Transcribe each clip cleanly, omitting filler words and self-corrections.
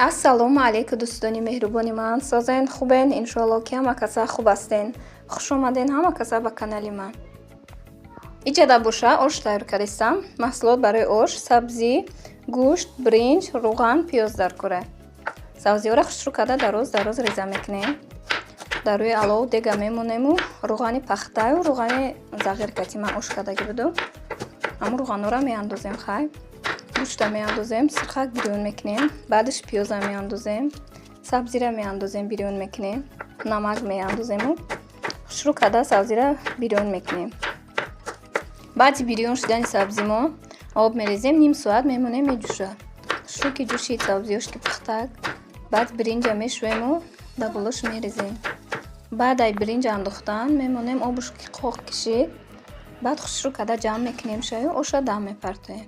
Ассалому алайкум, дӯстони меҳрубони ман. Созен, хубен? Иншоалло, ки ҳама каса хуб ҳастен. Хуш омаден ҳама каса ба канали ман. Иҷада боша, ош тайёр кардистам. Маҳсулот барои ош: сабзӣ, гӯшт, биринҷ, рӯған, пиёз дар кора. Сабзиҳоро хушрӯ карда дароз дароз реза мекунем. Дар рӯи алов дега мемонему рӯғани пахтаю рӯғани зағир кати ман ош кардагӣ буду. Ҳамун рӯғанҳоро меандозем, хай. Гӯшта меандозем, сирхак бирён мекунем, баъдаш пиёза меандозем, сабзира меандозем, бирён мекунем, намак меандозему хушрӯ карда сабзира бирён мекунем. Баъди бирён шудани сабзи мо об мерезем, ним соат мемонем, меҷӯшад. Хушрӯ ки ҷӯшид сабзиёш, ки пухтак, баъд биринҷа мешӯему дар болош мерезем. Баъд ай биринҷ андохтан мемонем, обуш ки қоқ кишид, баъд хушрӯ карда ҷамъ мекунем шаю оша дам мепартоем.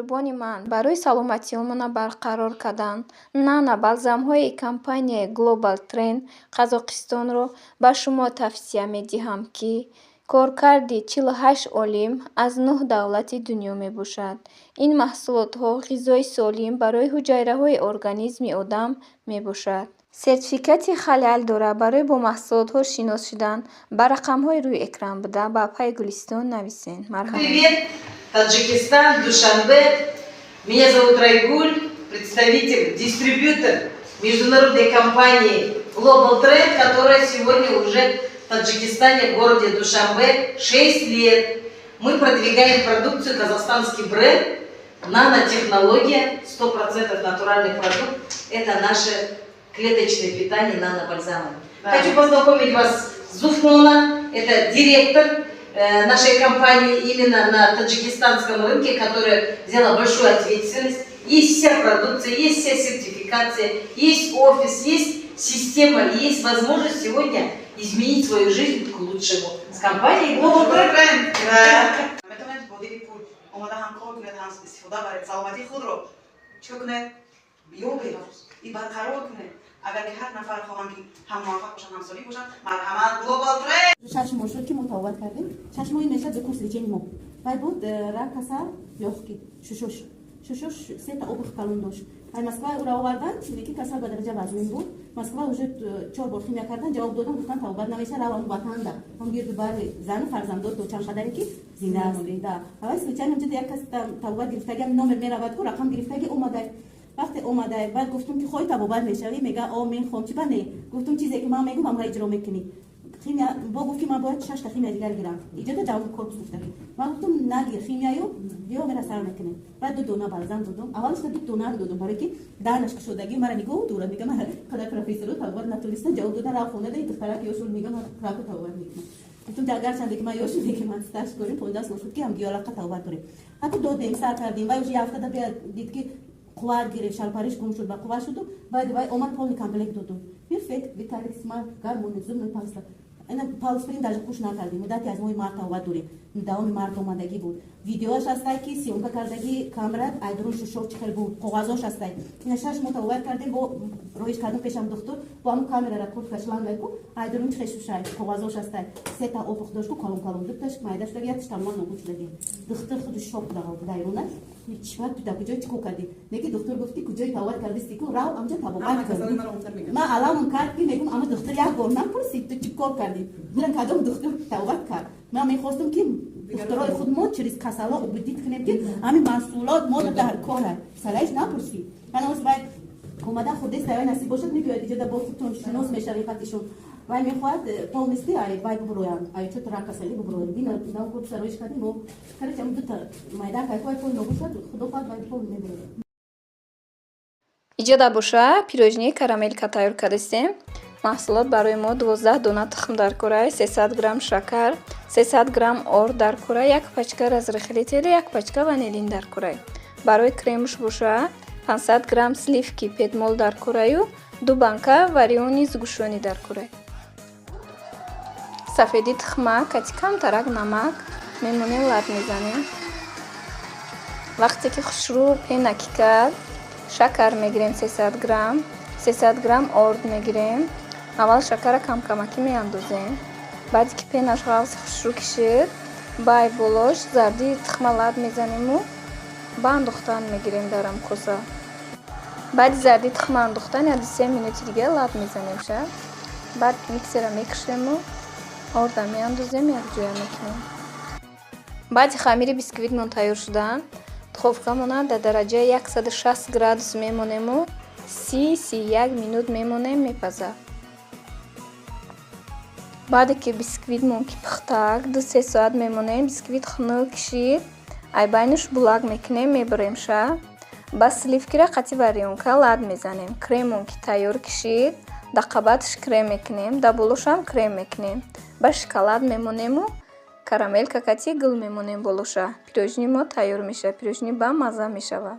меҳрубони ман, барои саломатиёмона барқарор кардан нано-балзамҳои компанияи Global Trend Қазоқистонро ба шумо тавсия медиҳам, ки коркарди 48 олим аз 9 давлати дунё мебошад. Ин маҳсулотҳо ғизои солим барои ҳуҷайраҳои организми одам мебошад. Сертификати халал дорад. Барои бо маҳсулотҳо шинос шудан ба рақамҳои рӯи экран буда ба апаи Гулистон нависен. Марҳабо. Привет, Таджикистан, Душанбе. Меня зовут Райгуль, представитель, дистрибьютор международной компании Global Trend, которая сегодня уже в Таджикистане, в городе Душанбе, 6 лет. Мы продвигаем продукцию, казахстанский бренд, нанотехнология, 100% натуральный продукт. Это наше клеточное питание нанобальзамом. Да. Хочу познакомить вас с Зуфмона, это директор нашей компании именно на таджикистанском рынке, которая взяла большую ответственность. Есть вся продукция, есть вся сертификация, есть офис, есть система, есть возможность сегодня изменить свою жизнь к лучшему. С компанией Global Trend. Метавонед бо дили пур омода ҳам кор кунед, ҳам истифода баред, саломатии худро чикор кунед, биёбед и барқарор кунед. Агар ки ҳар нафар хоҳанд ки ҳам муваффақ бошанд, ҳам солим бошанд, марҳамат, Global Trend. 6 моҳ шуд, ки мо табобат кардем. 6 моҳ ин мешавад за курс лечения мо. Вай буд рак, касал лёгких, шушош сета опухоль калон дошт. Ай Москва ӯра овардан, ки касал ба дараҷа вазнин буд. Москва уже чор бор химия кардан, ҷавоб додан, гуфтан табобат намеша, рав ам ватанда, ҳам гирду бари зану фарзандот то чанд қадаре ки зинда ҳастӣ. Да, аввал случайно ҷода як кас табобат гирифтаги, номер меравад ку, рақам гирифтаги омадай. Вақте омадай, баъд гуфтум, ки хоҳӣ табобат мешавӣ? Мега, о, мехоҳам. Чи ба не? Гуфтум, чизе ки ман мегӯм, ҳамра иҷро мекунӣ. Химия бо гуфт, ки ман бояд шашта химия дигар гирам. Иҷода ҷавоби корпус гуфтаги. Ман гуфтум, нагир химияю, биё, мера сар мекунем. Баъд ду дона балзам додум. Аввалашта ду донаро додум, барое ки даҳнаш кушодагӣ мара нигоҳ дорад, мега, ман қадар профессору табобат натонистам ҷавоб додан, рав хона, даи духтарак ёшул, мега, ман раку табобат мекунам. Гуфтум, агарчанде ки ман ёшу, ки ман стаж корим 15 сол шуд, ки ҳам гиёлақа табобат дорем. Ҳатто додем, сар кардем. Вай уже як ҳафтада бия дид, ки қувват гирифт, шалпариш гум шуд, ба қувват шуду. Баъд вай омад, полный комплект додум: перфект, виталикс, гормоны, зубной паста. Ина палсприн даже куш накардем. Муддати аз моҳи март табобат дорем. Давоми март омадагӣ буд. Видеоаш ҳастай, ки съёмка кардагӣ камера, айдурун шушов чӣ хел буд, коғазош ҳастай. Ина 6 моҳ табобат кардем, бо роиш кардем пешам духтур, бо ҳамун камерара куртка шлангай ку, айдурун чӣ хел шушай, коғазош ҳастай. Сета опухоль дошт ку, калон калон, дуташ майда шудаги, якташ тамоман нобуд шудаги. Духтур худу шок дайрунаш, чива ту дар куҷои чӣ кор кардӣ? Неки духтур гуфт, ки куҷои табобат кардисти ку, рав амҷа табобат кун. Ман аламум кард, ки мегум, ама духтур як бор напурсид, ту чӣ кор кардӣ? Дирам, кадом духтур табобат кард? Ман мехостум, ки духтурои худ мо через касало убедить кунем, ки ҳамин маҳсулот мо дар кора. Салаиш напурсид. Ман вай омада хурдест, вай насиб бошад, мебиёяд иҷода, бо худтон шинос мешавӣ қатишон. Вай мехоҳад полностью ай вай бубуроянд, ай чо рак касали бубуроянд. Дина нав корпуса роиш кардем мо, короче, ам дута майда кай вай пол нобуд шуд, худо хоҳад, вай пол мебурояд. Иҷода боша, пирожни карамелька тайёр кардастем. Маҳсулот барои мо: 12 дона тухм дар кора, 300 грамм шакар, 300 грамм орд дар кора, як пачка разрыхлители, як пачка ванилин дар кора. Барои кремуш боша, 500 грамм сливки Петмол дар кораю ду банка варёный сгущёнки дар кора. Сафеди тухма кати камтарак намак мемонем, лат мезанем. Вақте ки хушрӯ пена ки кард, шакар мегирем 300 грамм, 300 грамм орд мегирем. Аввал шакара камкамакӣ меандозем. Баъде ки пенаш ғафз хушрӯ кишид, бай болош зарди тухма лат мезаниму ба андохтан мегирем дар коса. Баъди зарди тухма андохтан, як 2-се минути дига лат мезанем ша. Баъд миксера мекушему, орда меандозем, якҷоя мекунем. Баъди хамири бисквитмон тайёр шудан, духовкамона дар дараҷаи 160 градус мемонему, 30-31 минут мемонем, мепазад. Баъде ки бисквитмон ки пухтак, 2-се соат мемонем, бисквит хунук кишид, ай байнуш булак мекунем, мебурем ша. Ба сливкира қати варёнка лат мезанем. Кремон ки тайёр кишид, дар қабаташ крем мекунем, дар болошам крем мекунем. Ба шоколад мемонему, карамелька кати гул мемонем болоша. Пирожни мо тайёр мешавад. Пирожни бамазза мешавад.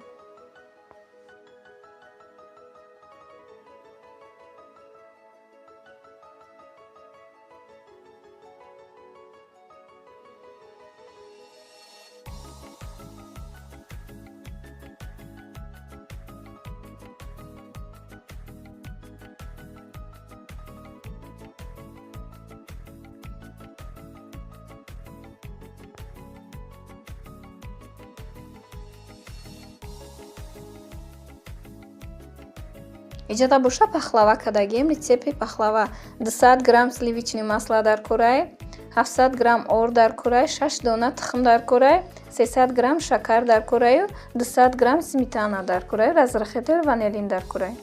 Иҷода боша, пахлава кардагием. Рецепти пахлава: 200 грамм сливочный масло дар курай, 700 грамм орд дар курай, шаш дона тухм дар курай, 300 грамм шакар дар кураю, 200 грамм сметана дар кураю, разрыхлитель ванилин дар курай.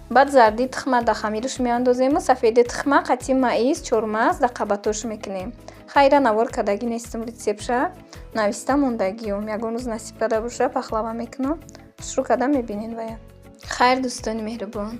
Баъд зарди тухма да хамираш меандозему, сафеди тухма қати маиз, чормағз да қабатош мекунем. Хайра, навор кардагӣ нестам, рецептша нависта мондагиём. Ягон рӯз насиб карда боша, пахлава мекунам, шурӯъ карда мебинед. Вая, хайр, дӯстони меҳрубон.